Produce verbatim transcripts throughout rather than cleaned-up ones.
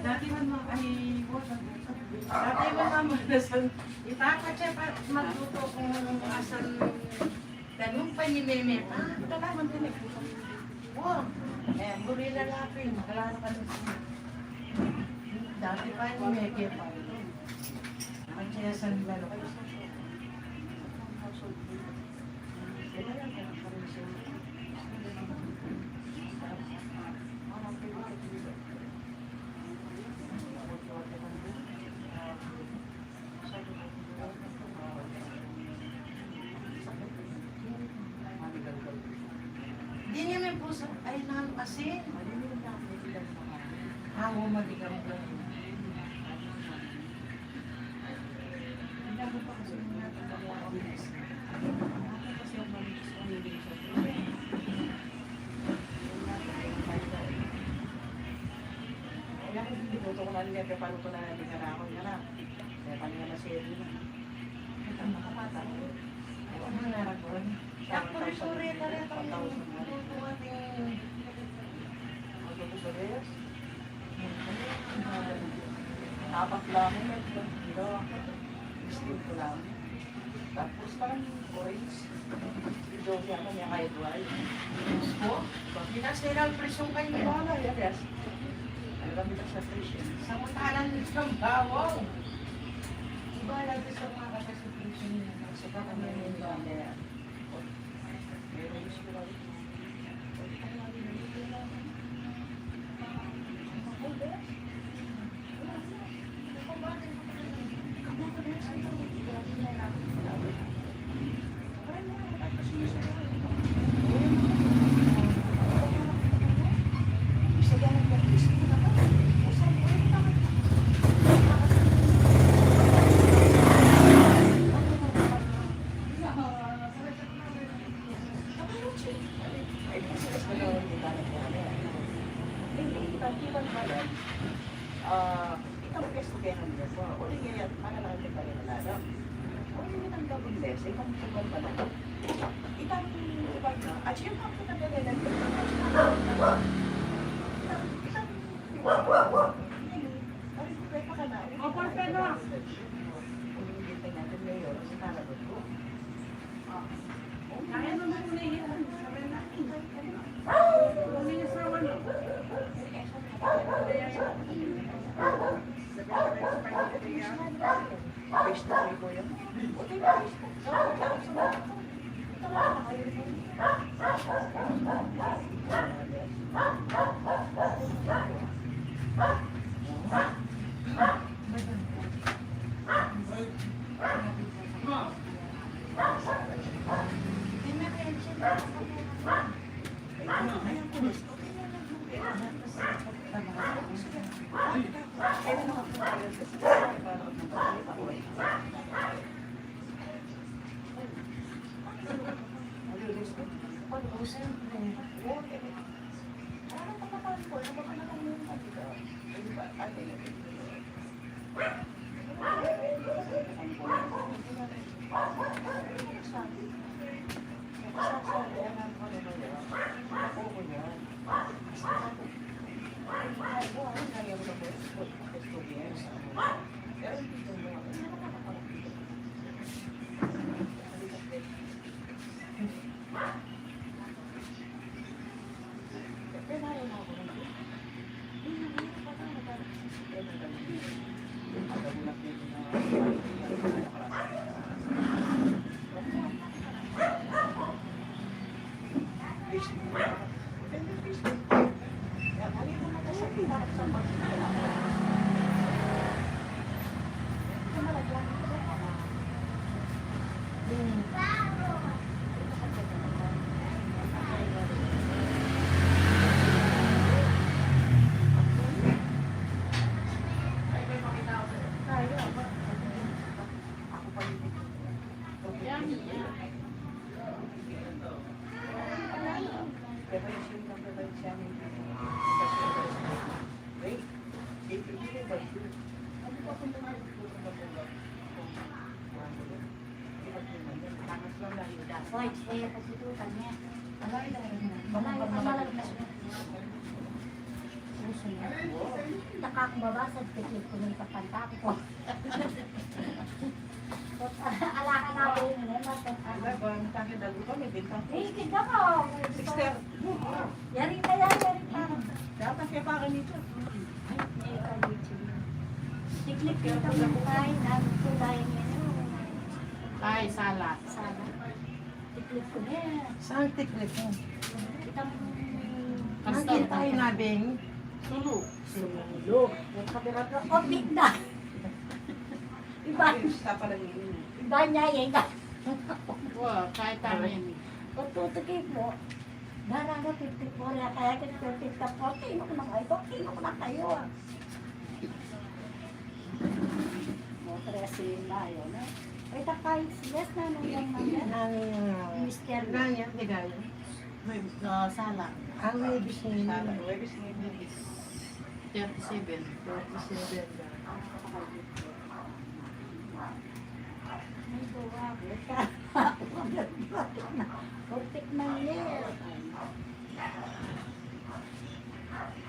Dati man ma-, ay, dati man mamanasan. Ipapatse pa, magluto kung asan ganun pa ni Meme. Ah, talagang tinignan ko. Oh, eh, buri lalaki, wala na kami. Dati pa ni Meme pa. Ang kaya sa nila. Di niya may puso. Ay, nang asin. Awa, madigang ka. Kaya ko, hindi ko na niya, paano ko na hindi ka na ako niya na. Kaya kami na masaya din. Ang mga bata. Ang mga naragol. Ang puri-puri na rin itong luto natin. Ang luto sa Reyes. Apat lang, eh, medyo, medyo, steam ko lang. Tapos parang orange. Ito, kaya kami ang idol. Gusto? Bitas nila ang presyo kayo. Wala, yes, yes. Ano lang bitas na presyo? Sa matalan ng bawang. Iba lang sa mga kasasubscription nila. Sa kami yung iba. Ah, itang pwesto kaya ng Diyos, o, o di kaya, mana na kayo tayo na lang. O di kaya ng gabon, Diyos, itang tumbang pala. Itang tumbang na, at yung pang kita na lang, itang, itang, itang, Opal ka na. Hoy, eh, pagsusukan niya. Malay, malay, malay na siya. Susunod. Takak babasa, tikit ko na yung kapanta ko. Ala ka na po yun, eh, mas-, ala, ba, ang takit daw ko, may bintang ko. Eh, kita ko. Sister. Yari na yan, yari na. Dapat kaya pa ganito. Ay, may ka-YouTube. Tiklik kita mo tayo, nagtulay niya. Ay, sala. Sala. Tiklik ko na. Saan tiklik mo? Kita mo. Nakita tayo na, Beng. Sulo. Sulo. Nagkabira ka. O, bigla. Iba. Ay, sa pala yun. Iba niya, yun. Wa, kahit amin. O, tutukin mo. Dara na, fifty-four ya, kaya kita fifty-four, tingnan ko na kayo, tingnan ko na kayo, ah. O, trese na yun, eh. Ay, takay, yes na, nang yan, nang yan. Nang, ah, Mister nang yan, ligaya. May, ah, sala. Ang may bisita. Sala, may bisita. Thirty-seven. Thirty-seven na. May duwa, beka. Putik na niya.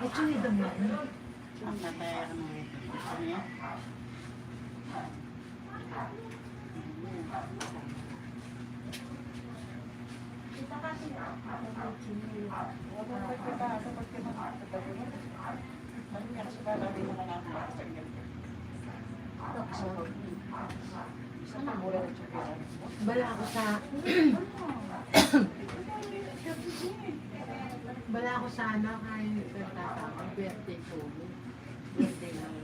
At yung iba mo, ano? Ang nataya ka ng ito. Ano yan? Bala ko sa, bala ko sana kay nagtatawag, birthday ko. Birthday ng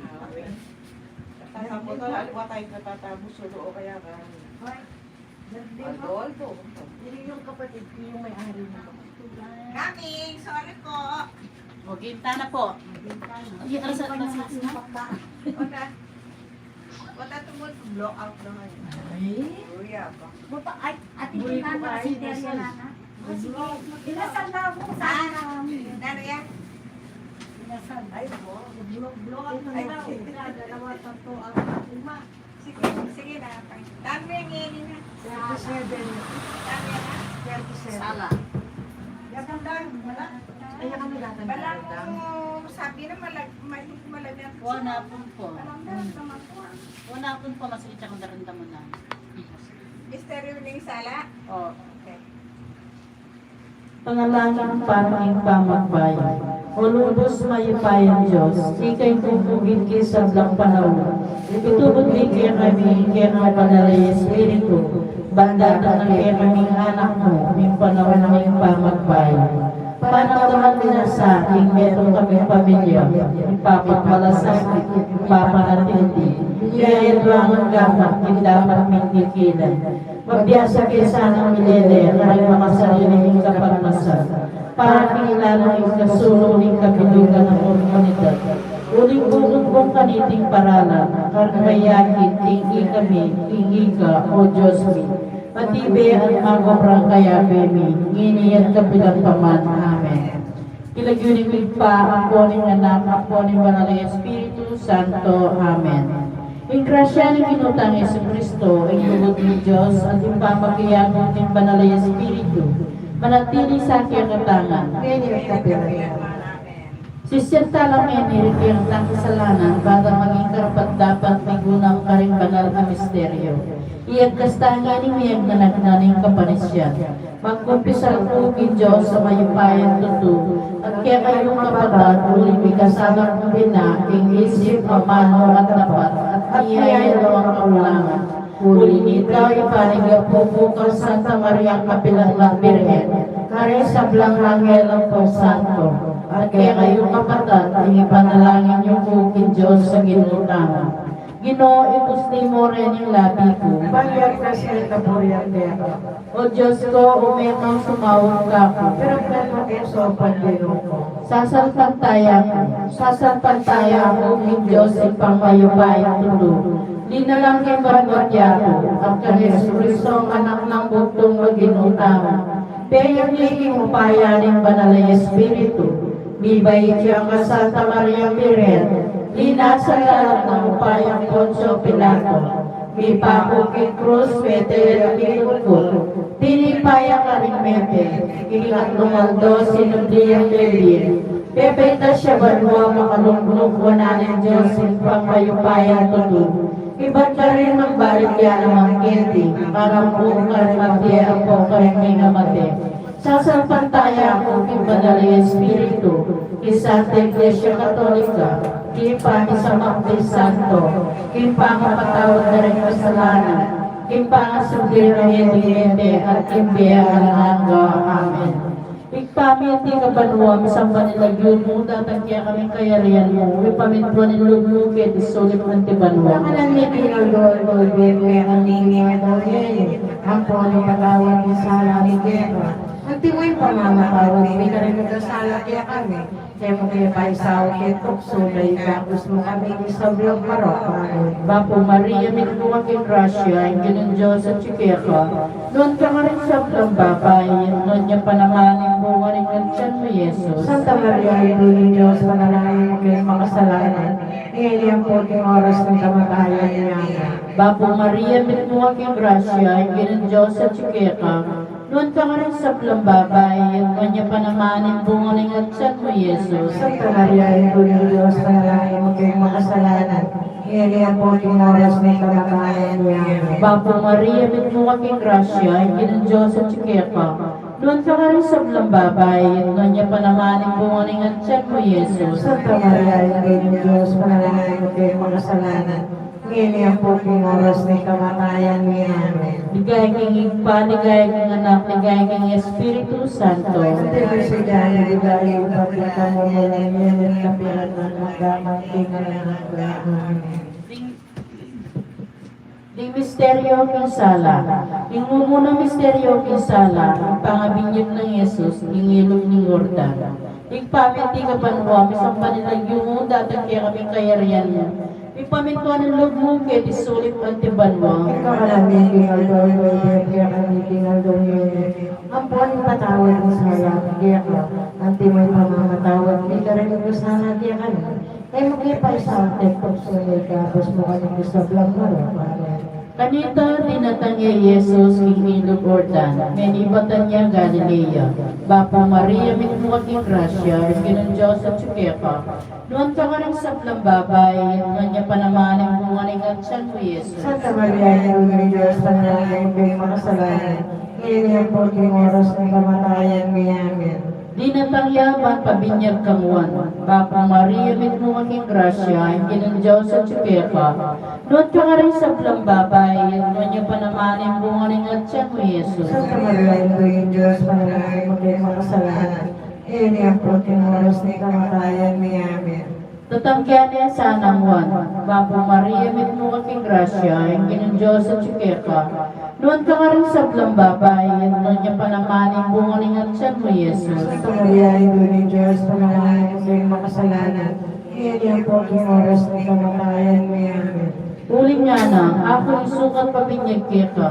awe. Tapos, aliwa tayo natatabo, solo o kaya ka. Hoy, Aldo, Aldo. Yun yung kapatid ko, yung may-ari ng Coming! Sorry po! Maginta na po. Maginta na. Ay, arasa, arasa, arasa. Wata, wata tumul, blow out na ngayon. Ay. Luya pa. Wata, ay, ati. Buhay ko na, kayo, si Terry, nasa, nana. O, sige. Inasal na ako sa, ah, ano, Daria. Inasal. Ay, po. Blow, blow out na. Ay, daw. Sige. Dalawa, tatlo, apat, lima. Sige, sige na. Dami ang ngeni na. Thirty-seven. Dami na. Thirty-seven. Sala. Yakan lang, wala. Ay, yakan lang, wala. Bala mo, sabi na malag-, may, malagyan. Wala pun po. Wala na, hmm. Wala pun po, masakit ang daramdaman na. Mister Yuling Sala? O. Okay. Panalangin para king pamagbayu. O lubus mayupayang Dios, ika ing kumbugin king sablang panaun. Itubud mu kekami ing kekang banal a Espiritu, ban datang kekami ing anak mu king panaun ning pamagbayu. Panaun mu na sa king metung kaming pamilya, ing papamalasakit, ing papanatindi, ing aduang gamat, ing dapat ming dikilan. Mabiasa ke sanang milele, karing makasarili ming kapagnasan, para king lalu ning kasulung ning kabilugan ning komunidad. Uling kukumbong kaniting paralan, karing mayakit king ikami, king ika, o Dios mi. Matibe at magobrang kayabe mi, ngeni at kapilan pa man. Amen. King lagyu ning Ibpa, ampo ning Anak, ampo ning Banal a Espiritu Santo. Amen. Ing grasya ning Ginu tang Jesucristo, ing lugud ning Dios, at ing pamakiabe ning Banal a Espiritu, manatili sa kekatamu ngan. Ngeni at kapilan pa man. Amen. Sisian tala ngeni ring kekatang kasalanan, para maging karapat-dapat migunam karing banal a misteryo. Iyagkas tala ngeni ing miyagnan na ning kapanisian. Magkumpisal ku king Dios a mayupayang tutu, at kekayu kapatad, uling mikasala ku bina king isip, amanu at dapat, at miyayaliwang kakulangan. Uli na nita, ipanyawad ku kang Santa Mariang kapilan a Birhen, karing sablang anghel ampong santo, at kekayu kapatad, ipanalangin yu ku king Dios a Ginu tamu. Ginu, ibus mu ring labi ku. Panyawad ku sa kapurian keka. O Dios ku, ume kang sumaup kaku. Pero kanu keng saupan dinu ku. Sasalpantaya ku, sasalpantaya ku king Dios Ibpang mayupayang tutu. Linalang king banua at yatu, at kang Jesucristo, anak nang bugtung a Ginu tamu. Peyari king upaya ning Banal a Espiritu, mibait ya kang Santa Maria Birhen, linasa lalam ning upaya nang Poncio Pilato, mipaku king krus, mete ya king kutkut, tinipa ya karing mete, king katlung aldo sinubli yang mebie, pepaitas ya banua, makalugud wanan ning Dios Ibpang mayupayang tutu. Ibat karin magbalik ya naman keti, para mung karing mabie ampong karing mengamate. Sasalpantaya ku king Banal a Espiritu, king Santa Iglesia Katolika, king pamisamak ding santo, king pangapatawad da ring kasalanan, king pangasubli ring mete, at king bie alang angga. Amen. Ibpa mi, atiu ka banua, misamban ya ing lagyu mu, datang kekami ing kayarian mu, mipamintuan ing lub mu keti sulip anti banua. Kakanan mi king aldo-aldo ibie mu kekami king aldo ngeni, ampon ipatawad mu ing sala mi keka, anti ing pamamatawad mi karing mikasala kekami. E mu ke paisaul king tuksu, nune ikabus mu kami king sablang marok. Amen. Bapu Maria, mitmu ka king grasya, ing Ginung Dios atiu keka. Nuan ka karing sablang babai, at nuan ya pa naman ing bunga ning atian mu, i Jesus. Santa Maria, Indu ning Dios, ipanalangin mu kaming makasalanan, ngeni ampon king oras ning kamatayan mi. Amen. Bapu Maria, mitmu ka king grasya, ing Ginung Dios atiu keka. Nuan ka karing sablang babai, at nuan ya pa naman ing bunga ning atian mu, i Jesus. Santa Maria, Indu ning Dios, ipanalangin mu kaming makasalanan, ngeni ampon king oras ning kamatayan mi. Amen. Bapu Maria, mitmu ka king grasya, ing Ginung Dios atiu keka. Nuan ka karing sablang babai, at nuan ya pa naman ing bunga ning atian mu, i Jesus. Santa Maria, Indu ning Dios, ipanalangin mu kaming makasalanan, ngeni ampon king oras ning kamatayan mi. Amen. Ligaya king Ibpa, ligaya king Anak, ligaya king Espiritu Santo. Antimo ing sadya na, ligaya king Ibpa, king kamumulan, ngeni at kapilan man, mangga man king alang angga. Amen. Ding misteryo king sala. Ing mumunang misteryo king sala, ing pangabinyag nang Jesus king ilug ning Jordan. Ibpa mi, atiu ka banua, misamban ya ing lagyu mu, datang kekami ing kayarian mu, mipamintuan ing lub mu keti sulip anti banua. Ing kakanan mi king aldo-aldo ibie mu kekami king aldo ngeni, ampon ipatawad mu ing sala mi keka, antimo ing pamamatawad mi karing mikasala kekami. E mu ke paisaul king tuksu, nune ikabus mu kami king sablang marok. Amen. Kanita dinatang ya i Jesus king ilug Jordan, menibatan ya Galilea. Bapu Maria, mitmu ka king grasya, ing Ginung Dios atiu keka. Nuan ka karing sablang babai, at nuan ya pa naman ing bunga ning atian mu, i Jesus. Santa Maria, Indu ning Dios, ipanalangin mu kaming makasalanan, ngeni ampon king oras ning kamatayan mi. Amen. Dinatang ya ban pabinyag kang Juan. Bapu Maria, mitmu ka king grasya, ing Ginung Dios atiu keka. Nuan ka karing sablang babai, at nuan ya pa naman ing bunga ning atian mu, i Jesus. Santa Maria, Indu ning Dios, ipanalangin mu kaming makasalanan, ngeni ampon king oras ning kamatayan mi. Amen. Tatanggian ya sana nang Juan. Bapu Maria, mitmu ka king grasya, ing Ginung Dios atiu keka. Nuan ka karing sablang babai, at nuan ya pa naman ing bunga ning atian mu, i Jesus. Santa Maria, Indu ning Dios, ipanalangin mu kaming makasalanan, ngeni ampon king oras ning kamatayan mi. Amen. Uling ngana, aku ing sukat pabinyag keka,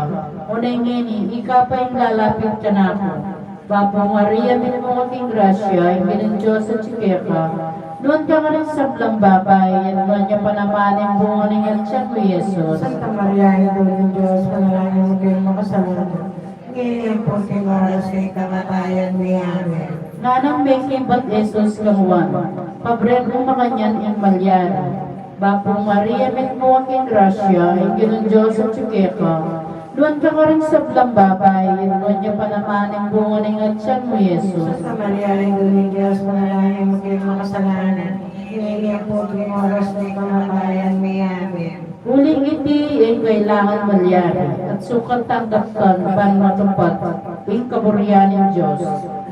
oneng ngeni ika pa ing lalapit kanaku. Bapu Maria, mitmu ka king grasya, ing Ginung Dios atiu keka. Nuan ka karing sablang babai, at nuan ya pa naman ing bunga ning atian mu, i Jesus. Santa Maria, Indu ning Dios, ipanalangin mu kaming makasalanan, ngeni ampon king oras ning kamatayan mi. Amen. Nganang mekibat i Jesus kang Juan. Pabren mu makanyan ing malyari. Bapu Maria, mitmu ka king grasya, ing Ginung Dios atyu keka. Nuan ka karing sablang babai, at nuan ya pa naman ing bunga ning atyan mu, Jesus. Santa Maria, Indu ning Dios, ipanalangin mu kaming makasalanan, ngeni ampo king oras ning kamatayan mi. Amen. Uling iti ing kailangan malyari, at sukat tang daptan ban matupad ing kaburian ning Dios.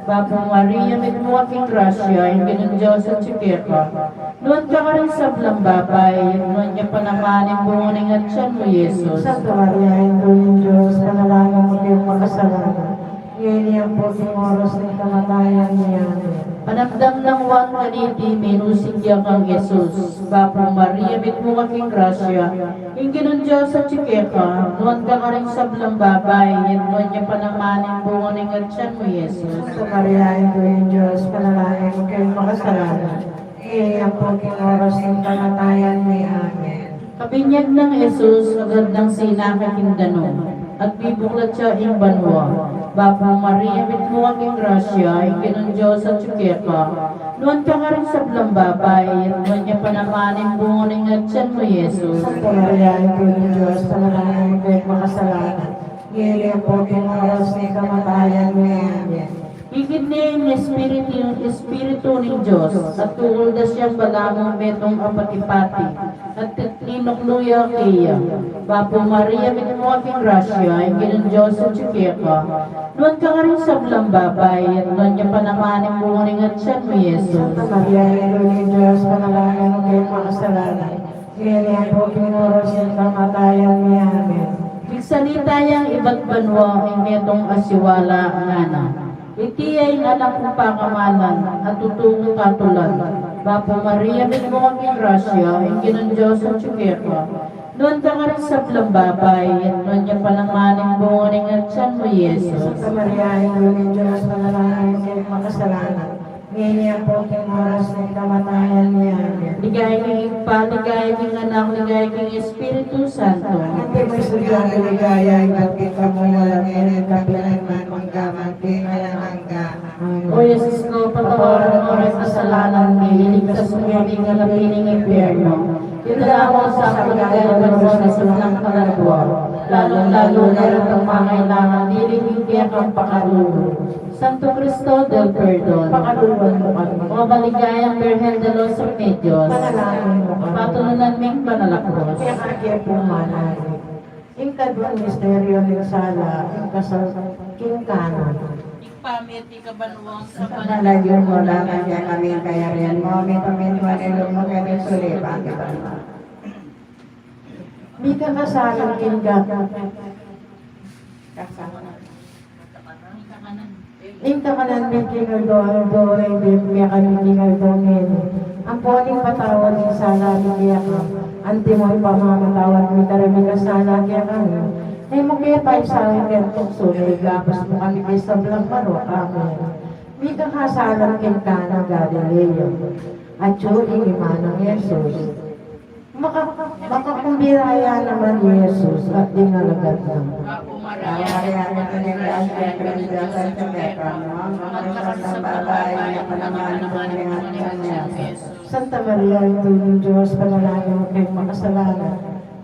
Bapu Maria, mitmu ka king grasya, ing Ginung Dios atyu keka. Nuan ka karing sablang babai, at nuan ya pa naman ing bunga ning atyan mu, Jesus. Santa Maria, Indu ning Dios, ipanalangin mu kaming makasalanan, ngeni ampo king oras ning kamatayan mi. Amen. Panamdam nang Juan kaniti, minusik ya kang Jesus. Bapu Maria, mitmu ka king grasya, ing Ginung Dios atyu keka. Nuan ka karing sablang babai, at nuan ya pa naman ing bunga ning atyan mu, Jesus. Santa Maria, Indu ning Dios, ipanalangin mu kaming makasalanan, ngeni ampo king oras ning kamatayan mi. Amen. Kabinyag nang Jesus, agad nang sinaka king danum, at bibuklat ya ing banua. Bapu Maria, mitmu ka king grasya, ing Ginung Dios atyu keka. Nuan ka karing sablang babai, at nuan ya pa naman ing bunga ning atyan mu, Jesus. Santa Maria, Indu ning Dios, ipanalangin mu kaming makasalanan, ngeni ampo king oras ning kamatayan mi. Amen. Ikit ne ing Espiritu, Espiritu ning Dios, at kukuldas yang balamu metung a pati-pati, at tinuklu ya keya. Bapu Maria, mitmu ka king grasya, ing Ginung Dios atyu keka. Nuan ka karing sablang babai, at nuan ya pa naman ing bunga ning atyan mu, Jesus. Santa Maria, Indu ning Dios, ipanalangin mu kaming makasalanan, ngeni ampo king oras ning kamatayan mi. Amen. Pigsalita yang ibat banua ing metung a siwala, ngana: Iti ya ing Anak kung pakamalan, a tutu kung katulan. Bapu Maria, mitmu ka king grasya, ing Ginung Dios atyu keka. Nuan ka karing sablang babai, at nuan ya pa naman ing bunga ning atyan mu, Jesus. Santa Maria, Indu ning Dios, ipanalangin mu kaming makasalanan, ngeni ampo king oras ning kamatayan mi. Amen. Ligaya king Ibpa, ligaya king Anak, ligaya king Espiritu Santo. Antimo ing sadya nang ligaya, ibat king kamumulan, ngeni at kapilan man, mangga man king alang angga. Amen. O Jesus ku, patawaran mu ring kasalanan mi, iligtas mu kami king api ning impyerno. Idala mu sa king banua ing sablang kaladua, lalung-lalu na ring mangailangan dili king kekang pakalulu. Santo Cristo del Perdon, pakaluluan mu kami. O maligayang Birhen de los Remedios, ipanalangin mu kami. Patulunan ming banal a krus. Kaya kami pumanalangin. Ing kaduang misteryo ning sala, ing kasal king Cana. Ibpa mi, atiu ka banua, misamban ya ing lagyu mu, datang kekami ing kayarian mu, mipamintuan ing lub mu keti sulip anti banua. Mikakasalan king Cana. Ing kakanan mi king aldo-aldo, ibie mu kekami king aldo ngeni. Ampon ipatawad mu ing sala mi keka, antimo ing pamamatawad mi karing mikasala kekami. E mu ke paisaul king tuksu, nune ikabus mu kami king sablang marok. Amen. Mikakasalan king Cana Galilea. Atyu ing ima nang Jesus. Maka-, makakumbira ya naman i Jesus at ding alagad na. Bapu Maria, mitmu ka king grasya, ing Ginung Dios atyu keka. Nuan ka karing sablang babai, at nuan ya pa naman ing bunga ning atyan mu, Jesus. Santa Maria, Indu ning Dios, ipanalangin mu kaming makasalanan,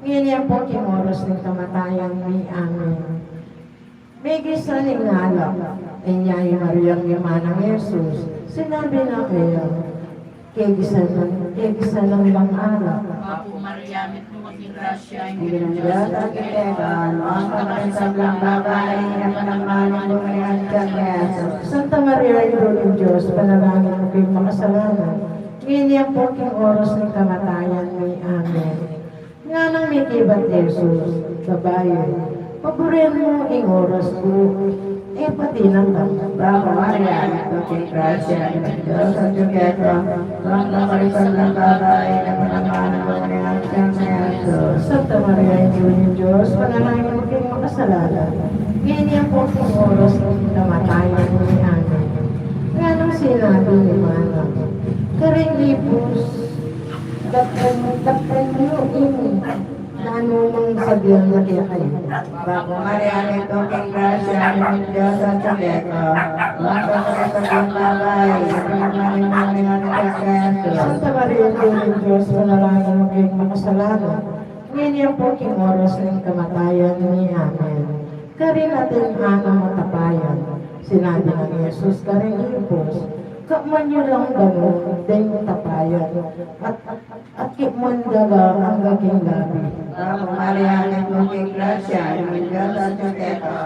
ngeni ampo king oras ning kamatayan mi. Amen. Megisan ing alak, inya i Mariang ima nang Jesus, sinabi na kaya, kegisan nang, kegisan nang lang alak. Bapu Maria, mitmu ka king grasya, ing Ginung Dios atyu keka. Nuan ka karing sablang babai, at nuan ya pa naman ing bunga ning atyan mu, Jesus. Santa Maria, Indu ning Dios, ipanalangin mu kaming makasalanan, ngeni ampo king oras ning kamatayan mi. Amen. Nganang mekibat i Jesus, Babai, paburen mu ing oras ku, e pa dinatang. Bapu Maria, mitmu ka king grasya, ing Ginung Dios atyu keka. Nuan ka karing sablang babai, at nuan ya pa naman ing bunga ning atyan mu, Jesus. Santa Maria, Indu ning Dios, ipanalangin mu kaming makasalanan, ngeni ampo king oras ning kamatayan mi. Amen. Nganang sinabi ning ima na karing ipus, Daptan, daptan yu ing nanumang sabian na kekayu. Bapu Maria, mitmu ka king grasya, ing Ginung Dios atyu keka. Nuan ka karing sablang babai, at nuan ya pa naman ing bunga ning atyan mu, Jesus. Rin ning Dios, panalangin mu keng makasalanan, ngeni ampo king oras ning kamatayan mi. Amen. Karin atin anam a tapayan, sinabi nang Jesus karing impos, "Kapman yu lang danum deng tapayan, at, at kipman da la angga king labi." Bapu Maria, mitmu ka king grasya, ing Ginung Dios atyu keka,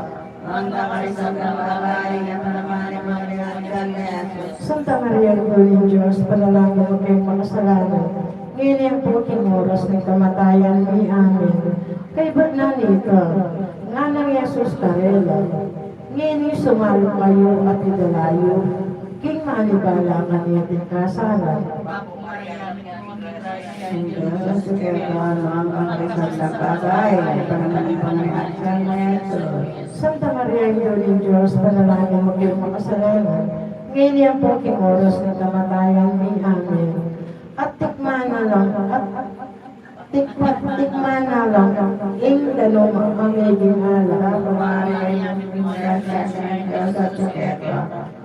nuan ka karing sablang babai, nuan ya naman ing bunga ning atian mu, i Jesus. Santa Maria, Indu ning Dios, panalangin mu keng makasalanan, ngeni ampo king oras ning kamatayan mi. Amen. Kaybat na nita, ngana nang Jesus karela, "Ngeni sumalu kayu at idala yu king manibala kaniting kasalan." Ing Dios atyu keka, nuan ka karing sablang babai, nuan ya naman ing bunga ning atian mu, i Jesus. Santa Maria, Indu ning Dios, panalangin mu keng makasalanan, ngeni ampo king oras ning kamatayan mi. Amen. At tikman na la, at tikman, tikman na la ing danum a meging alak. Bapu Maria, mitmu ka king grasya, ing Dios atyu keka,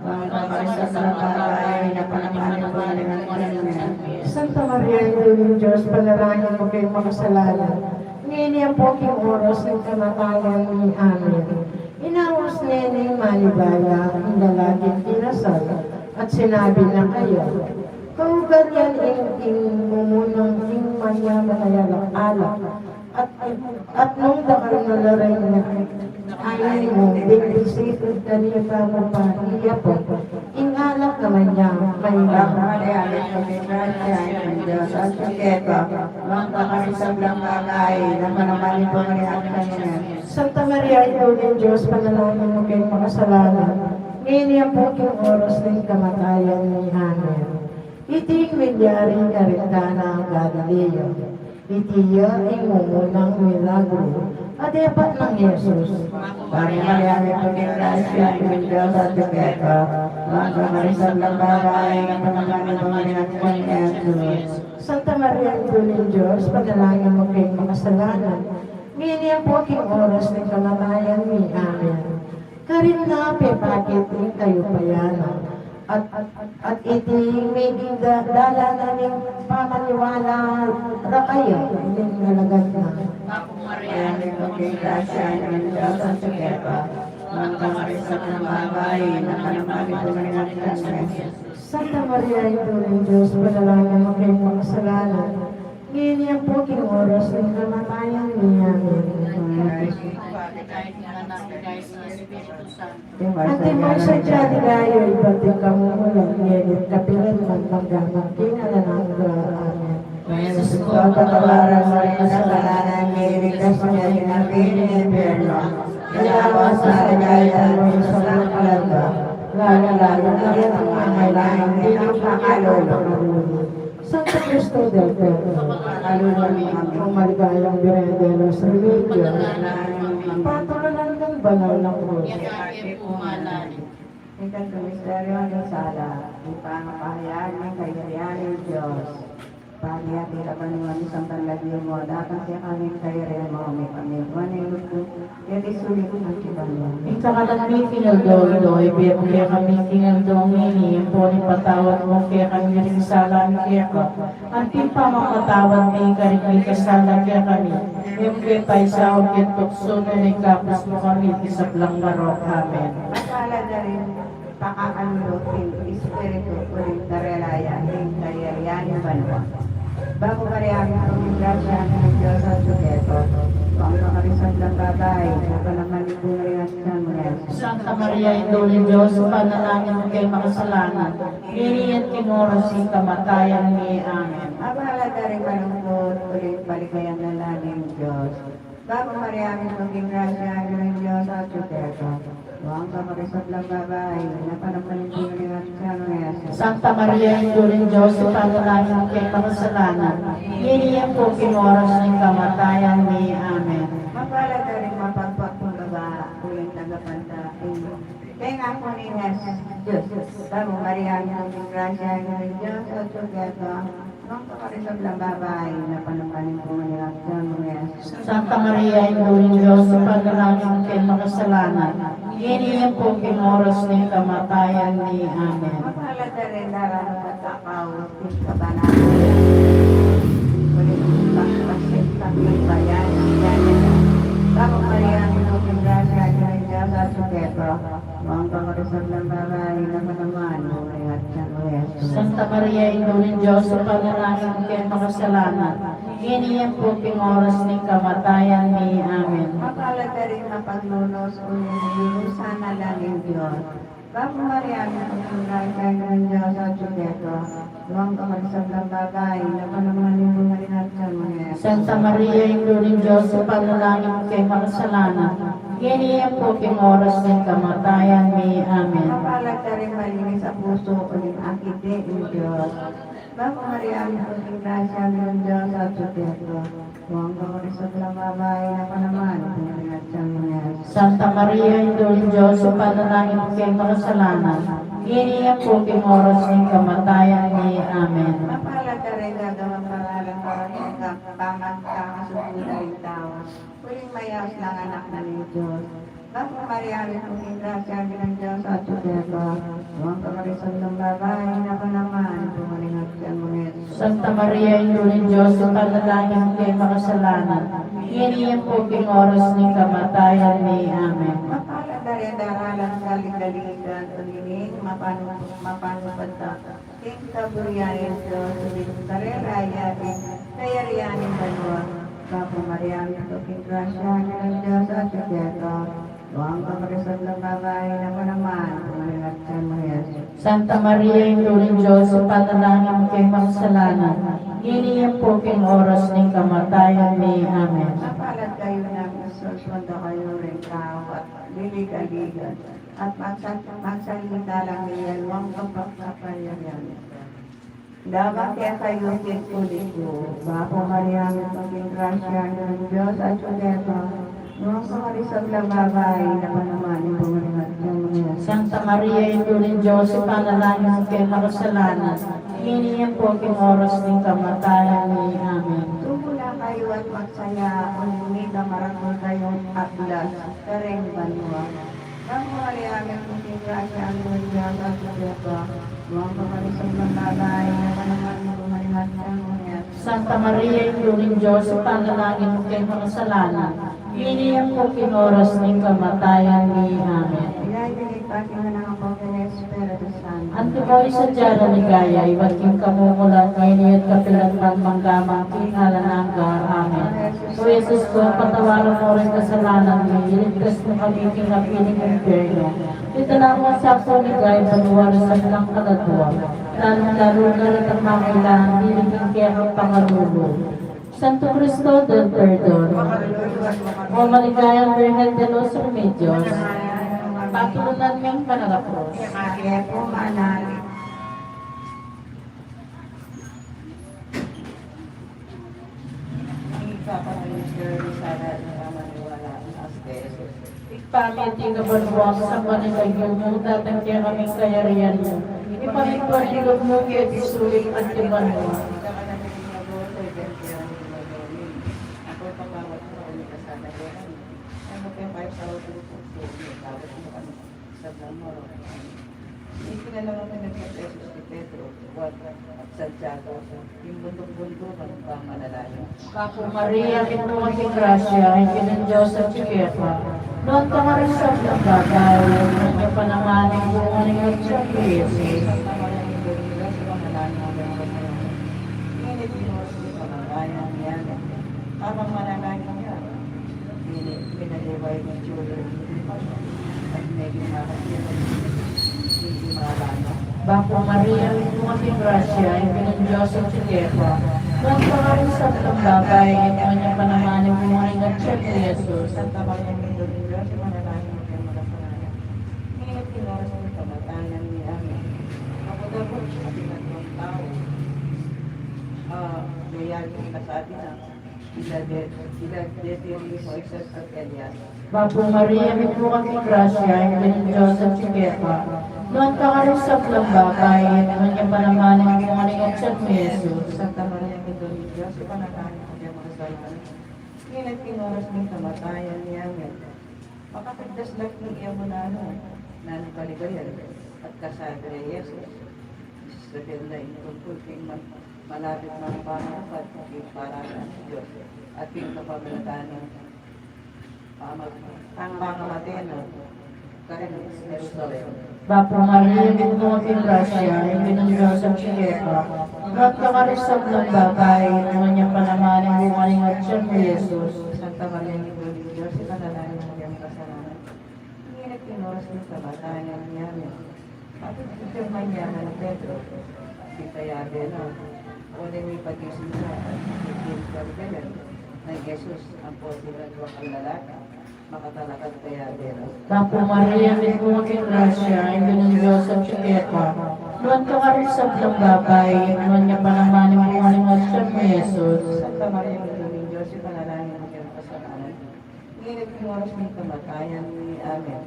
nuan ka karing sablang babai, nuan ya naman ing bunga ning atian mu, i Jesus. Santa Maria, Indu ning Dios, panalangin mu keng makasalanan, ngeni ampo king oras ning kamatayan mi. Amen. Inaus ne ning manibala ing lalaking kinasal, at sinabi na kaya, "Kaugal yan ing, ing mumunang ing manyaman a alak-alak, at, at nung dakal na la ring ain mu, ding disipul, kanita mu pa iyapan ing alak a manyaman a alak." Bapu Maria, mitmu ka king grasya, ing Dios atyu keka, nuan ka karing sablang babai, nuan ya naman ing bunga ning atian mu, i Jesus. Santa Maria, Indu ning Dios, panalangin mu keng makasalanan, ngeni ampo king oras ning kamatayan mi. Amen. Iti ing milyari karing Cana a Galilea. Iti ya ing mumunang milagru a depat nang Jesus. Bapu Maria, mitmu ka king grasya, ing Dios atyu keka, nuan ka karing sablang babai, nuan ya naman ing bunga ning atian mu, i Jesus. Santa Maria, Indu ning Dios, panalangin mu keng makasalanan, ngeni ampo king oras ning kamatayan mi. Amen. Karin na pepakit ing kayupayan na, at, at iti ing meging da-, dalanan ning pamaniwala ra kaya ning alagad na. Bapu Maria, mitmu ka king grasya, ing Ginung Dios atyu keka, nuan ka karing sablang babai, nuan ya naman ing bunga ning atian mu, i Jesus. Santa Maria, Indu ning Dios, panalangin mu keng makasalanan, ngeni ampo king oras ning kamatayan mi. Amen. Antimo ing sadya ning ligaya, ibat king kamumulan, ngeni at kapilan man, mangga man king alang angga. Amen. O Jesus ku, patawaran mu ring kasalanan mi, iligtas mu kami king api ning impyerno, idala mu sa ligaya ing sablang kalalagyan, lalu-lalu na ring mangailangan king pakalulu mu. Santo Cristo del Perdon, pakalulu mu kami. O maligayang Birhen de los Remedios, patulunan ning banal na krus. Ikatlu misteryo ning sala, ing pangapahayag ning kayarian ning Dios. Ibpa mi, atiu ka banua, misamban ya ing lagyu mu, datang kekami ing kayarian mu, mipamintuan ing lub mu keti sulip anti banua. Ing kakanan mi king aldo-aldo ibie mu kekami king aldo ngeni, ampon ipatawad mu kekami ring sala mi keka, anti ing pamamatawad mi karing mikasala kekami. E mu ke paisaul king tuksu, nune ikabus mu kami king sablang marok. Amen. Mapalad a ring pakakalulu king Espiritu, uling karela ya ing kayarian ning banua. Bapu Maria, mitmu ka king grasya, ing Ginung Dios atyu keka, nuan ka karing sablang babai, nuan ya naman ing bunga ning atian mu, i Jesus. Santa Maria, Indu ning Dios, ipanalangin mu keng makasalanan, ngeni at king oras ning kamatayan mi. Amen. Mapalad a ring malungkut, uling paligayan na la ning Dios. Bapu Maria, mitmu ka king grasya, ing Ginung Dios atyu keka, nuan ka karing sablang babai, nuan ya naman ing bunga ning atian mu, i Jesus. Santa Maria, Indu ning Dios, ipanalangin mu keng makasalanan, ngeni ampo king oras ning kamatayan mi. Amen. Mapalad a ring mapagpakumbaba, uling tagapantapin keng apu ning Jesus. Bapu Maria, mitmu ka king grasya, ing Ginung Dios atyu keka, nuan ka karing sablang babai, nuan ya naman ing bunga ning atian mu, i Jesus. Santa Maria, Indu ning Dios, ipanalangin mu keng makasalanan, ngeni ampo king oras ning kamatayan mi. Amen. Mapalad a ring daraun king takaw king kabanalan ning Santa Maria, Indu ning Dios, ipanalangin mu kaming makasalanan, ngeni ampo king oras ning kamatayan mi. Amen. Mapalad ka ring mapaglunus, uli ning lulusan na ning Dios. Bapu Maria, mitmu ka king grasya, ing Ginung Dios atyu keka. Nuan ka karing sablang babai, at nuan ya naman ing bunga ning atian mu, i Jesus. Santa Maria, Indu ning Dios, ipanalangin mu kaming makasalanan, ngeni ampo king oras ning kamatayan mi. Amen. Mapalad ka ring malinis a pusu, uling akit ing Dios. Bapu Maria, mitmu ka king grasya, ing Ginung Dios atyu keka. Nuan ka karing sablang babai, at nuan ya naman ing bunga ning atian mu, i Jesus. Santa Maria, Indu ning Dios, ipanalangin mu kaming makasalanan, ngeni ampo king oras ning kamatayan mi. Amen. Mapalad ka ring gagawang paralan para king pamagkakasundo da ring tau, uling mayaus lang anak na ning Dios. Bapu Maria, mitmu ka king grasya, ing Ginung Dios atyu keka. Nuan ka karing sablang babai, at nuan ya naman ing bunga ning atian mu, i Jesus. Santa Maria, Indu ning Dios, ipanalangin mu kaming makasalanan, ngeni ampo king oras ning kamatayan mi. Amen. Mapalad ka ring daralan kaligaligan, uli ning mapanu, mapanupad da king kaburian ning Dios, uling karela ya ing kayarian ning banua. Bapu Maria, mitmu ka king grasya, ing Ginung Dios atyu keka. Nuan ka karing sablang babai, at nuan ya naman ing bunga ning atian mu, i Jesus. Santa Maria, Indu ning Dios, ipanalangin mu kaming makasalanan, ngeni ampo king oras ning kamatayan mi. Amen. Mapalad kayu nung isusunda kayu ring tau, at liligaligan, at magsa-, magsalita lang, nuan ya naman ing kapangyarian. Dama kekayu king uli ku. Bapu Maria, mitmu ka king grasya, ing Ginung Dios atyu keka. Nuan ka karing sablang babai, at nuan ya naman ing bunga ning atian mu, i Jesus. Santa Maria, Indu ning Dios, ipanalangin mu kaming makasalanan, ngeni ampo king oras ning kamatayan mi. Amen. Tumula kayu at magsaya, uling mika maragul kayung ablas karing banua. Bapu Maria, mitmu ka king grasya, ing Ginung Dios atyu keka. Nuan ka karing sablang babai, at nuan ya naman ing bunga ning atian mu, i Jesus. Santa Maria, Indu ning Dios, ipanalangin mu kaming makasalanan, ngeni ampo king oras ning kamatayan mi. Amen. Antimo ing sadya nang ligaya, ibat king kamumulan, ngeni at kapilan man, mangga man king alang angga. Amen. O Jesus ku, patawaran mu ring kasalanan mi, iligtas mu kami king api ning impyerno, idala mu king banua ring sablang kaladua, lalung-lalu na ring mangailangan king kekang pangalulu. Santo Cristo del Perdon, o maligayang Birhen de los Remedios, patulunan ming manalapros. Ika pa rin, Mister Rizal, ang maniwala ng aspeso. Ipamit ing banua, samban ing lagyu mu, datang kekami ing kayarian mu, mipamintuan ing lub mu keti sulip anti banua. Ipinanalangin na ni Jesus ni Pedro, Juan, at Santiago, ing buntuk-buntuk a pamanalangin. Bapu Maria, mitmu ka king grasya, ing Ginung Dios atyu keka. Nuan ka karing sablang babai, at nuan ya pa naman ing bunga ning atian mu, i Jesus. Santa Maria, Indu ning Dios, ipanalangin mu kaming makasalanan, ngeni at king oras ning kamatayan mi. Amen. Habang mananalangin ka, Bapu Maria, mitmu ka king grasya, ing Ginung Dios atyu keka. Nuan ka karing sablang babai, at nuan ya pa naman ing bunga ning atian mu, i Jesus. Santa Maria, Indu ning Dios, ipanalangin mu kaming makasalanan, ngeni at king oras ning kamatayan mi. Amen. Kapag abot, ating tatlong tau, ah, gaya ning kasabi na, Ila de, ila de, de, Moises at Elias. Bapu Maria, mitmu ka king grasya, ing Ginung Dios atyu keka. Nuan ka karing sablang babai, at nuan ya pa naman ing bunga ning atian mu, i Jesus. Santa Maria, Indu ning Dios, ipanalangin mu kaming makasalanan, ngeni at king oras ning kamatayan mi. Amen. Makapigtas la king iyawad na, nanu kaligayan, at kasabi na i Jesus, sabian na ing tungkul king man-, malapit nang pamagpag king parangan ning Dios, at king kapamilatan ning pamag-, pangamate na karin Jerusalem. Bapu Maria, mitmu ka king grasya, ing Ginung Dios atyu keka. Nuan ka karing sablang babai, at nuan ya pa naman ing bunga ning atyan mu, i Jesus. Santa Maria, Indu ning Dios, ipanalangin mu kaming makasalanan, ngeni at king oras ning kamatayan mi. Amen. Apinirman ya ngan i Pedro, sinta ya bena, o neng mipag-isinta, at king Galilean, nang Jesus, ampo ding dalung lalaki, makatalakad kaya bena. Bapu Maria, mitmu ka king grasya, ing Ginung Dios atyu keka. Nuan ka karing sablang babai, at nuan ya pa naman ing bunga ning atyan mu, i Jesus. Santa Maria, Indu ning Dios, ipanalangin mu kaming makasalanan, ngeni at king oras ning kamatayan mi. Amen.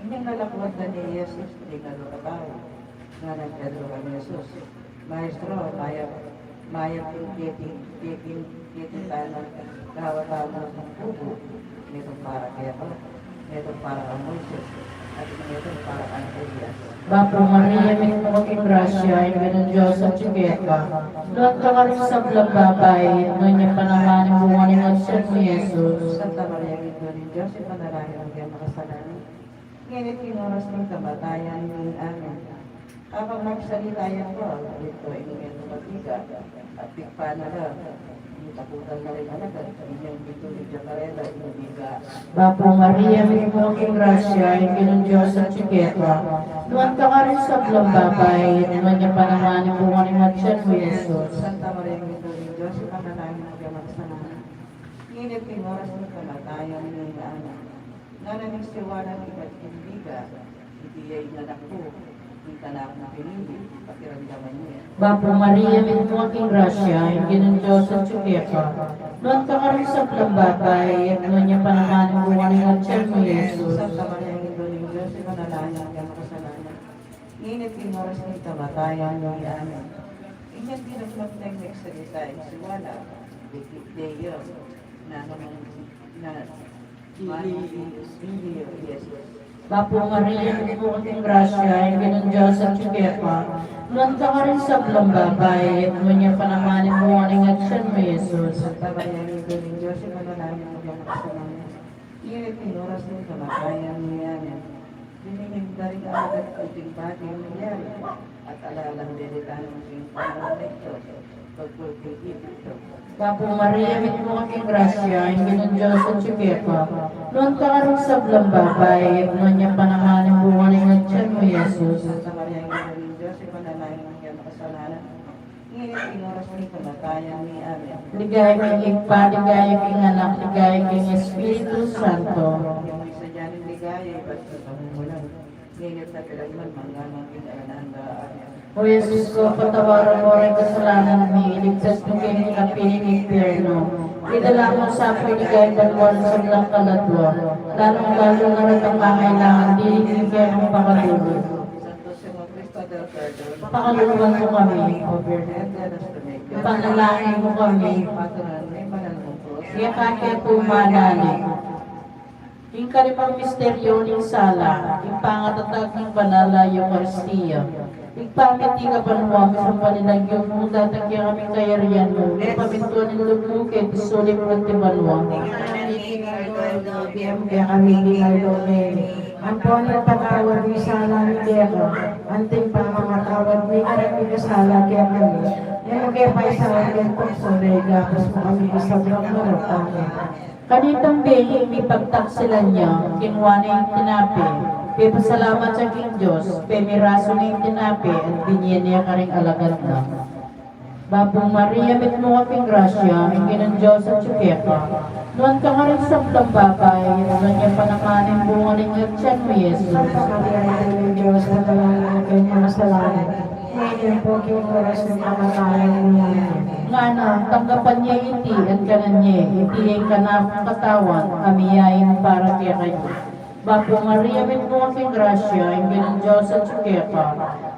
Inyang nalakuan da ne i Jesus ding alu katau, ngana nang Pedro kang Jesus, Maestro, mayap, mayap ing keti, keti, keti tamu, gawa tamu king kubu, metung para keka, metung para kang Moises, at metung para kang Elias. Bapu Maria, mitmu ka king grasya, ing Ginung Dios atyu keka. Nuan ka karing sablang babai, at nuan ya pa naman ing bunga ning atyan mu, i Jesus. Santa Maria, Indu ning Dios, ipanalangin mu kaming makasalanan, ngeni at king oras ning kamatayan mi. Amen. Kabang magsalita ya pa, linto ing metung a biga, at pigpanan na la, mitakutan na la ing alagad, inyang bitulid ya karela ing biga. Bapu Maria, mitmu ka king grasya, ing Ginung Dios atyu keka. Nuan ka karing sablang babai, at nuan ya pa naman ing bunga ning atyan mu, i Jesus. Santa Maria, Indu ning Dios, ipanalangin mu kaming makasalanan, ngeni at king oras ning kamatayan mi. Amen. Ngana ning siwalan ibat king biga, iti ya ing anak ku, ing kanakung pinili, pakiramdaman ye. Bapu Maria, mitmu ka king grasya, ing Ginung Dios atyu keka. Nuan ka karing sablang babai, at nuan ya pa naman ing bunga ning atyan mu, i Jesus. Santa Maria, Indu ning Dios, ipanalangin mu kaming makasalanan, ngeni at king oras ning kamatayan mi. Amen. Inyang dinakdak neng megsalita ing siwala, dikit deya, na naman, na, Bapu Maria, mitmu ka king grasya, ing Ginung Dios atyu keka. Nuan ka karing sablang babai, at nuan ya pa naman ing bunga ning atyan mu, i Jesus. Santa Maria, Indu ning Dios, ipanalangin mu kaming makasalanan, ngeni at king oras ning kamatayan mi. Amen. Dininan da ring alagad ku iting bage a mangyari, at alalang delitan king panaun a ito, pagkulkul ito. Bapu Maria, mitmu ka king grasya, ing Ginung Dios atyu keka. Nuan ka karing sablang babai, at nuan ya pa naman ing bunga ning atyan mu, i Jesus. Santa Maria, Indu ning Dios, ipanalangin mu kaming makasalanan, ngeni at king oras ning kamatayan mi. Amen. Ligaya king Ibpa, ligaya king Anak, ligaya king Espiritu Santo. Ing misadya ning ligaya ibat king pamumulan, ngeni at kapilan man, mangga man king alang angga. Amen. O Jesus ku, patawaran mu ring kasalanan mi, iligtas mu kami king api ning impyerno, idala mu sa king ligaya ing banua ing sablang kaladua, lalung-lalu na retang mangailangan ding kekang pakalulu. Pakaluluan mu kami, O Birhen. Ipanalangin mu kami. Keka ke pu manatili. Ing kalimang misteryu ning sala, ing pangatatag ning banal a Eukaristia. Ibpa mi, atiu ka banua, misamban ya ing lagyu mu, datang kekami ing kayarian mu, mipamintuan ing lub mu keti sulip anti banua. Ibie mu kekami king aldo ngeni. Ampon ipatawad mu ing sala mi keka, anti ing pamamatawad mi kareng mikasala kekami. E mu ke paisaul king tuksu, nune ikabus mu kami king sablang marok. Amen. Kanitang bengi mipagtaksilan ya, kinua ne ing tinape, pepasalamat ya king Dios, pemirasu ne ing tinape, at binie ne karing alagad na. Bapu Maria, mitmu ka king grasya, ing Ginung Dios atyu keka. Nuan ka karing sablang babai, at nuan ya pa naman ing bunga ning atyan mu, i Jesus. Santa Maria, Indu ning Dios, ipanalangin mu kaming makasalanan, ngeni at king oras ning kamatayan mi. Amen. Ngana, tanggapan ye iti, at kanan ye, iti ya ing kanakung katawan, a miyain para kekayu. Bapu Maria, mitmu ka king grasya, ing Ginung Dios atyu keka.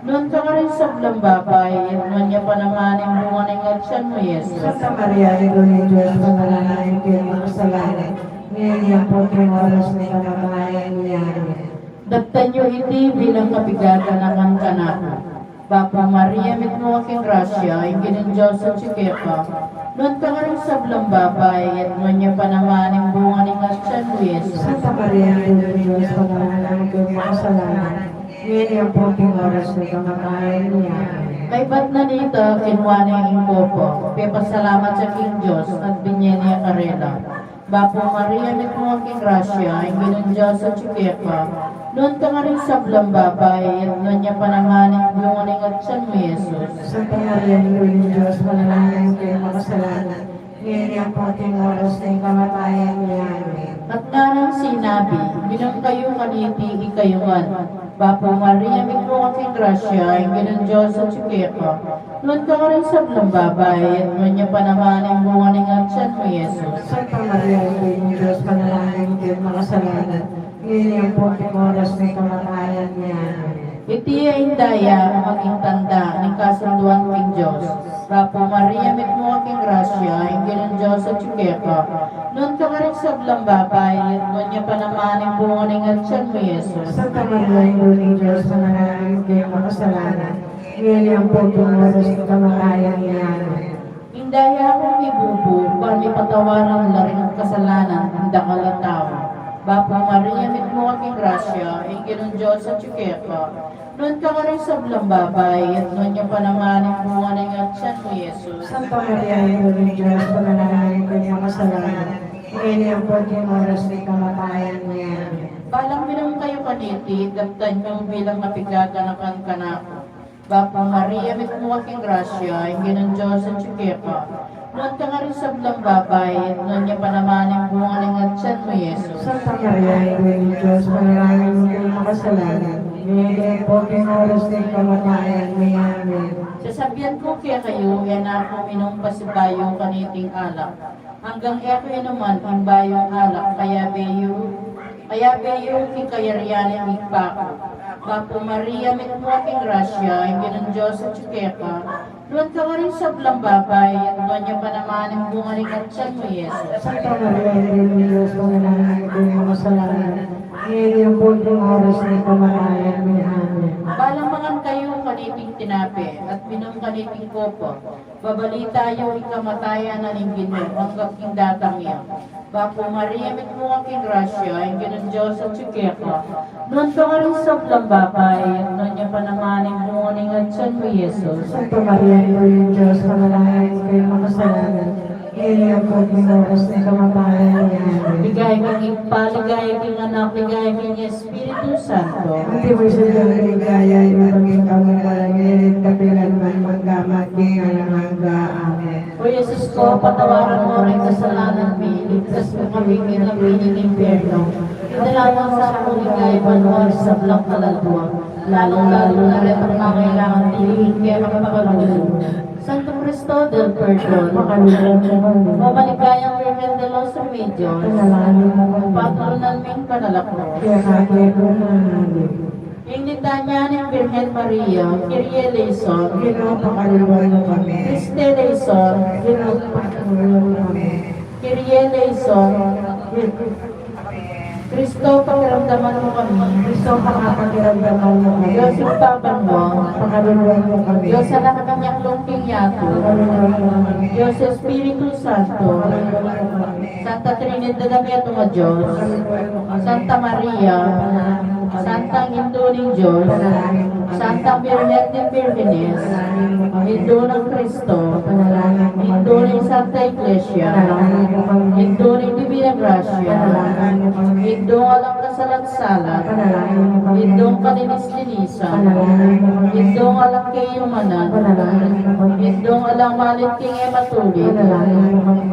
Nuan ka karing sablang babai, at nuan ya pa naman ing bunga ning atyan mu, i Jesus. Santa Maria, Indu ning Dios, ipanalangin mu kaming makasalanan, ngeni at king oras ning kamatayan mi. Amen. Daptan yu iti bilang kabigatan a ngan kanaku. Bapu Maria, mitmu ka king grasya, ing Ginung Dios atyu keka. Nuan ka karing sablang babai, at nuan ya pa naman ing bunga ning atyan mu, i Jesus. Santa Maria, Indu ning Dios, ipanalangin mu kaming makasalanan, Ngeni ampon king oras ning kamatayan mi. Amen. Kaybat na nita, kinua ne ing kopa, pepasalamat ya king Dios, at binye ne karela. Bapu Maria, mitmu ka king grasya, ing Ginung Dios atyu keka. Nuan ka karing sablang babai, at nuan ya pa naman ing bunga ning atyan mu, i Jesus. Santa Maria, Indu ning Dios, ipanalangin mu kaming makasalanan, ngeni ampon king oras ning kamatayan mi. Amen. At ngana nang sinabi, Minum kayu kaniti ikayu ngan. Bapu Maria, mitmu ka king grasya, ing Ginung Dios atyu keka. Nuan ka karing sablang babai, at nuan ya pa naman ing bunga ning atyan mu, i Jesus. Santa Maria, Indu ning Dios, ipanalangin mu kaming makasalanan, ngeni ampon king oras ning kamatayan mi. Amen. Iti ya ing daya a maging tanda ning kasunduan king Dios. Bapu Maria, mitmu ka king grasya, ing Ginung Dios atyu keka. Nuan ka karing sablang babai, at nuan ya pa naman ing bunga ning atyan mu, i Jesus. Santa Maria, Indu ning Dios, ipanalangin mu kaming makasalanan, ngeni ampon king oras ning kamatayan mi. Amen. Ing daya kung ibubu, ban mipatawaran la ring kasalanan ning dakal a tau. Bapu Maria, mitmu ka king grasya, ing Ginung Dios atyu keka. Nuan ka karing sablang babai, at nuan ya pa naman ing bunga ning atyan mu, i Jesus. Santa Maria, Indu ning Dios, ipanalangin mu kaming makasalanan, ngeni ampon king oras ning kamatayan mi. Amen. Balang minum kayu kaniti, daptan yu bilang kapigaganakan kanaku. Bapu Maria, mitmu ka king grasya, ing Ginung Dios atyu keka. Nuan ka karing sablang babai, at nuan ya pa naman ing bunga ning atyan mu, i Jesus. Santa Maria, Indu ning Dios, ipanalangin mu kaming makasalanan, ngeni ampon king oras ning kamatayan mi. Amen. Sasabian ku kekayu, e na ku minum pasibayu kaniting alak, anggang e ku inuman ing bayung alak, kayabe yu, kayabe yu king kayarian ning Ibpa ku. Bapu Maria, mitmu ka king grasya, ing Ginung Dios atyu keka. Nuan ka karing sablang babai, at nuan ya pa naman ing bunga ning atyan mu, i Jesus. Santa Maria, Indu ning Dios, ipanalangin mu kaming makasalanan, ngeni ampon king oras ning kamatayan mi. Amen. Balang mangan kayu kaniting tinape, at minum kaniting kopa, babalita yu ing kamatayan na ning Ginu, anggang king datang ya. Bapu Maria, mitmu ka king grasya, ing Ginung Dios atyu keka. Nuan ka karing sablang babai, at nuan ya pa naman ing bunga ning atyan mu, i Jesus. Santa Maria, Indu ning Dios, ipanalangin mu kaming makasalanan, ngeni ampon king oras ning kamatayan mi. Amen. Ligaya king Ibpa, ligaya king Anak, ligaya king Espiritu Santo. Antimo ing sadya king ligaya, ibat king kamumulan, ngeni at kapilan man, mangga man king alang angga. Amen. O Jesus ko, patawaran mu ring kasalanan mi, iligtas mu kami king api ning impyerno. Idala mu sa king ligaya banua ring sablang kaladua, lalung-lalu na retang mangailangan king kekang pakalulu. Santo Cristo del Perdon, pakaluluan mu kami. O maligayang Virgen de los Remedios, panalangin mu kami. Patulunan ming panalakros. Keka, keka, keka. Ing litanya ning Birhen Maria. Kyrie eleison. Ginu, pakaluluan mu kami. Christe eleison. Ginu, pakaluluan mu kami. Kyrie eleison. Kristo, pakiramdaman mu kami. Kristo, pakiramdaman mu kami. Dios Ibpa banua, pakaluluan mu kami. Dios Anak a miyaklung king yatu, pakaluluan mu kami. Dios Espiritu Santo, pakaluluan mu kami. Santa Trinidad a metung a Dios, Santa Maria, Santang Indu ning Dios, Santang Birhen ding Birhenes, Indu nang Kristo, Indu ning Santa Iglesia, Indu ning Divina Gracia, Indung alang kasalat-salat, Indung kalinis-linisan, Indung alang kayumanan, Indung alang malit king e matulid,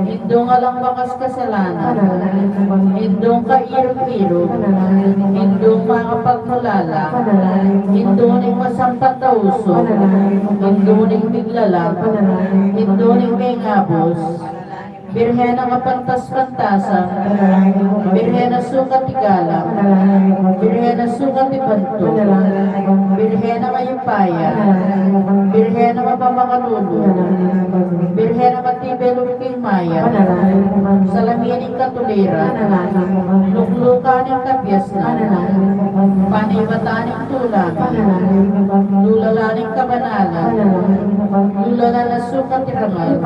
Indung alang bakas kasalanan, Indung kairug-irug, Indung makapagmulala, Indu ning masampat a usug, Indu ning miglalang, Indu ning mengabus, Birhen a kapantas-pantasan, Birhen a sukat igalang, Birhen a sukat ibantuk, Birhen a mayupaya, Birhen a mapamakalulu, Birhen a matibe lub king mayap, Salamin ning katuliran, Luklukan ning kabiasnan, Panibatan ning tula mi, Lulalan ning kabanalan, Lulalan a sukat irangal,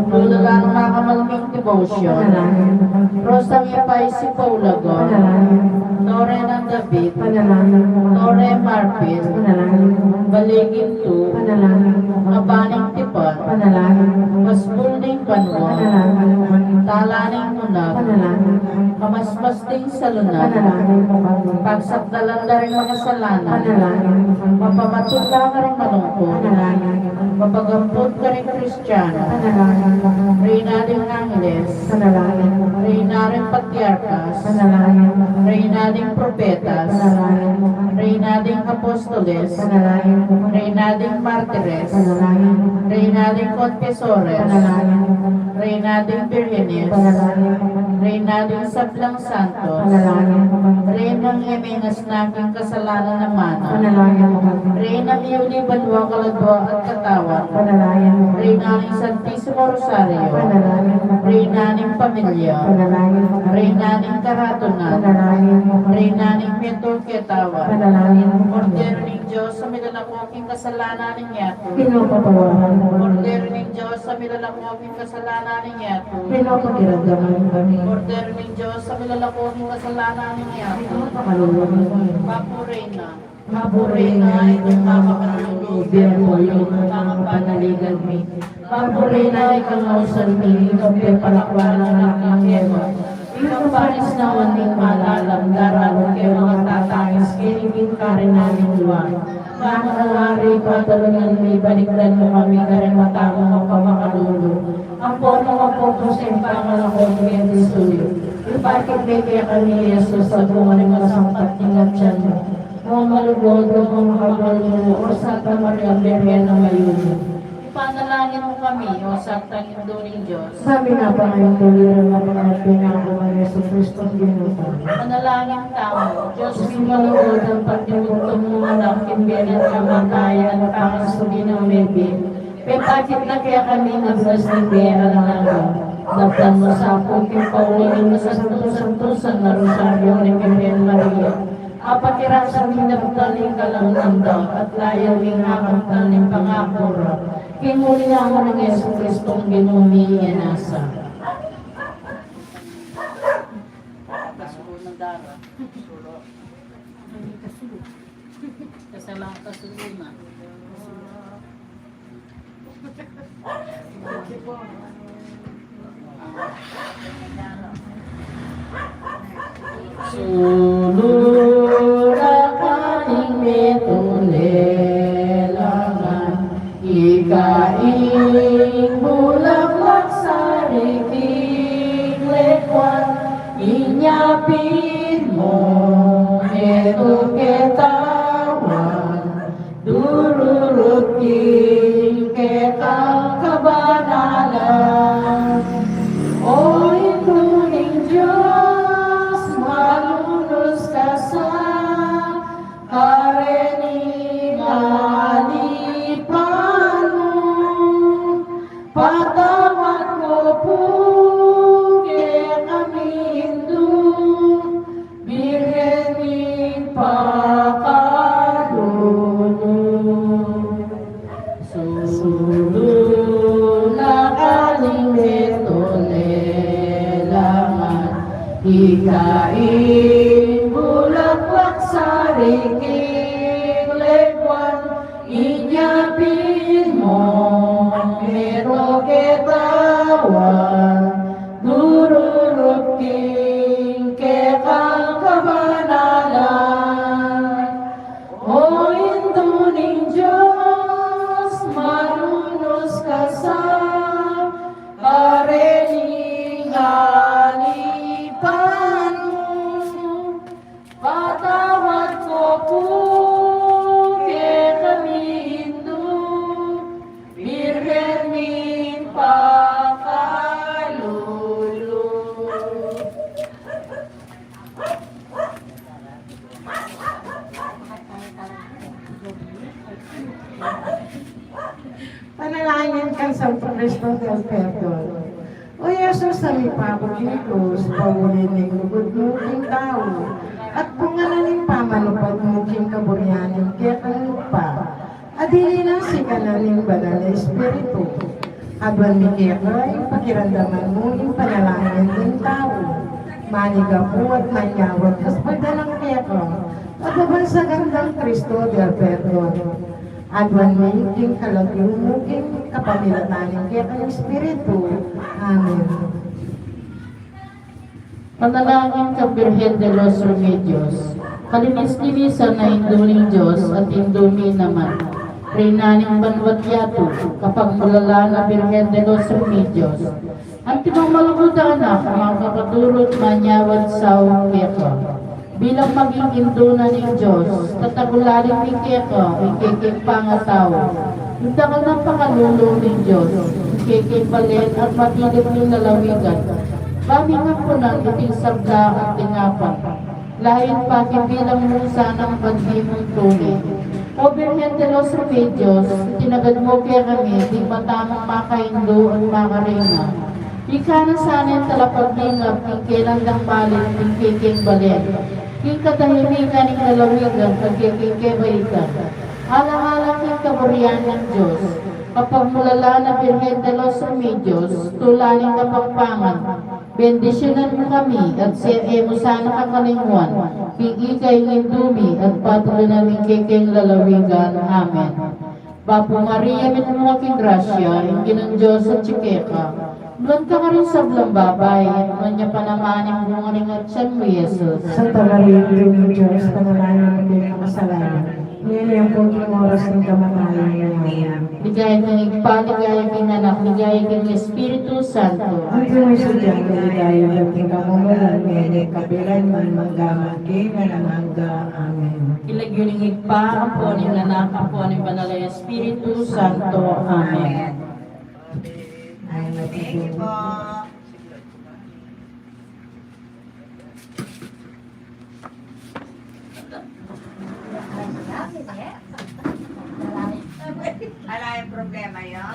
Lulalan a Malming debosyon. Panalangin mo kami. Rosang Ipais y Paulagon. Panalangin mo kami. Torre ng David. Panalangin mo kami. Torre Marfil. Panalangin mo kami. Bale Ginto. Panalangin mo kami. Kabaning Tipan. Panalangin mo kami. Pasbul ning banua. Panalangin mo kami. Tala ning munag. Panalangin mo kami. Kamasmas ding salunag. Panalangin mo kami. Pagsakdalan da ring makasalanan. Panalangin mo kami. Mapamatula ka ring malungkut. Panalangin mo kami. Mapagampun ka ring Kristiano. Panalangin mo kami. Reyna ding Angeles. Panalangin mo kami. Reyna ding Patriarkas. Panalangin mo kami. Reyna ding Propetas. Panalangin mo kami. Reyna ding Apostoles. Panalangin mo kami. Reyna ding Martires. Panalangin mo kami. Reyna ding Confesores. Panalangin mo kami. Reyna ding Birhenes. Panalangin mo kami. Reyna ding Sablang Santos. Panalangin mo kami. Reynang e mengasna king kasalanan a mana. Panalangin mo kami. Reynang e uli banua, kaladua at katawan. Panalangin mo kami. Reyna ning Santisimo Rosario. Panalangin mo kami. Reyna ning pamilya. Panalangin mo kami. Reyna ning karatunan. Panalangin mo kami. Reyna ning metung ketawan. Panalangin mo kami. Kordero ning Dios a milalako king kasalanan ning yatu. Pinapatawaran mo kami. Kordero ning Dios a milalako king kasalanan ning yatu. Pinapakiramdaman mo kami. Kordero ning Dios a milalako king kasalanan ning yatu. Pinapakalulu mo kami. Bapu Reyna. Bapu Reyna, ika ing mamakalulu, bie at toyo ning panaligan mi. Bapu Reyna, ika ing ausan mi, ika ing pepalakwan ning anak nang Eva. Ika ing panisnawan ning malalam, daraun ke makatatangas keni king karinan ning lua. Nanu, O Ari, patalunan mi, balikdan mu kami karing mata mung mapamakalulu. Ampo nung mapupusan ing pangalako mi keti suyu, ipakit me kekami i Jesus a bunga ning masangkap ning atian mu. O malugud, o mamakalulu, o Santa Maria, Birhen a mayumu. Ipanalangin mu kami, O Santang Indu ning Dios. Ba mi napangayu king tuliran a pangaku nang Jesucristo, Ginu tamu. Manalangin tamu. Dios ming malugud, ampo ing buntung mung Anak, king bie na ning kamatayan, at pangasubli na mebie, pepakit na kekami ing ablas ning bie alang angga. Daptan mu sa pu king pauli ning kasantu-santusan a Rosario ning Birhen Maria. Apakirasa mi ing daptan ning kalamnan da, at layan ming akamtan ing pangaku ra, king uli nang Jesucristong Ginu mi. Anya sa. Kasalang kasulungan. Sulu na ka ning metung lelangan, ika ing bulaklak sari king lekuan, inya pin mu metung ketawan, dururut king kekang kabanalan. O Indu ning Dios, malunus ka sa kareng alipan mu. Patawad ko pu kekami Indu, Birhen ming pakalulu. Sulu na ka ning metung lelangan, ika ing bulaklak sari king lekuan, inya pin mu metung ketawan, dururut king kekang kabanalan. O Indu ning Dios, malunus ka sa kareng alipan mu. Patawad ko pu kekami Indu, Birhen ming pakalulu. Panalangin kang Santo Cristo del Perdon. O Jesus, a mipaku king krus, pauli ning lugud mu king tau, at bunga na ning pamanupad mu king kaburian ning kekang lupa, a dili na sikanan ning Banal a Espiritu. Aduan mi keka ing pakiramdaman mu ing panalangin ning tau. Manigapu at manyawad ka sa pagdalan keka. At aban sa gandang Cristo del Perdon. Aduan mi king kalagyu mu king kapamilatan ning kekang Espiritu. Amen. Panalangin kang Birhen de los Remedios. Kalinis-linisan a Indu ning Dios at Indu mi naman, Reyna ning banua't yatu, kapagmulalan a Birhen de los Remedios. Antimong malugud a anak, makapatulu't manyawad saul keka. Bilang maging Indu na ning Dios, tatagulaling mi keka ing kekeng pangatau, ing dakal nang pakalulu ning Dios, ing kekeng balen at matilid ning lalawigan. Ba ming ampunan iting sabla at tingapan, layun pakibilang mu sanang bandi mung tune. O Birhen de los Remedios, itinagad mu kekami ding matamung makaindu at makareyna. Ika na sana ing talapaglingapan king kelandang malit ning kekeng balen, king katahimikan ning lalawigan at kekeng kebaitan. Alang-alang king kaburian ning Dios, kapagmulalan a Birhen de los Remedios, tula ning Kapampangan, bendisyunan mu kami at e mu sana kakalingwan, king ika ing Indu mi at patulunan ning kekeng lalawigan. Amen. Bapu Maria, mitmu ka king grasya, ing Ginung Dios atyu keka. Nuan ka karing sablang babai, at nuan ya pa naman ing bunga ning atyan mu, Jesus. Santa Maria, Indu ning Dios, ipanalangin mu kaming makasalanan, ngeni ampo king oras ning kamatayan mi. Amen. Ligaya king Ibpa, ligaya king Anak, ligaya king Espiritu Santo. Antimo ing sadya ning ligaya, dating kamumulan, ngeni, kapilan man, mangga man king alang angga. Amen. King lagyu ning Ibpa, ampo ning Anak, ampo ning Banal a Espiritu Santo. Amen. Ay, thank you po. Ala yung problema yun.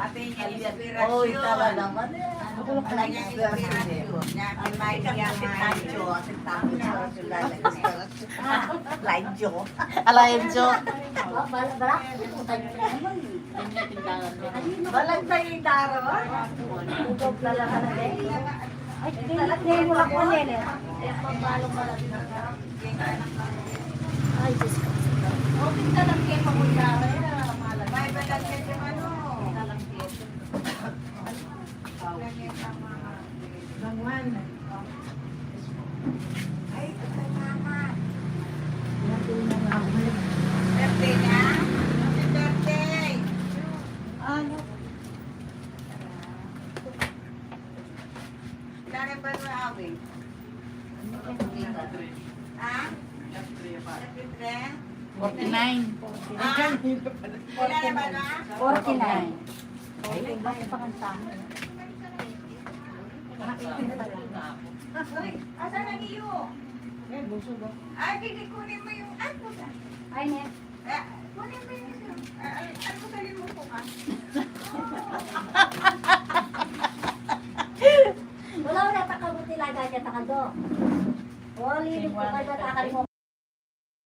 Pati yung inspirasyon. Oy, tala naman eh. Ala yung inspirasyon. Yan, may kasi Tancho, si Tancho, si Tancho. Lain Joe. Ala, yung Joe. Bala, bala. Balag na yung taro. Ay, hindi mo lang po nila. Ay, Diyos ko. May balag na yung ano. Ay, ito na naman. Birthday niya? Happy birthday! Ano? Ilan na ba ang awing? Ha? Forty-nine. Ha? Ilan na ba na? Forty-nine. Ay, bakit pa kanta? Uy, asan ang iyo? Ay, hindi, kunin mo yung, ay, puta. Ay, ne. Eh, kunin mo yung, ah, ay, ano, dali mo po ka? Wala, wala, takabuti laga siya, takado. Wali, hindi po kayo, takal mo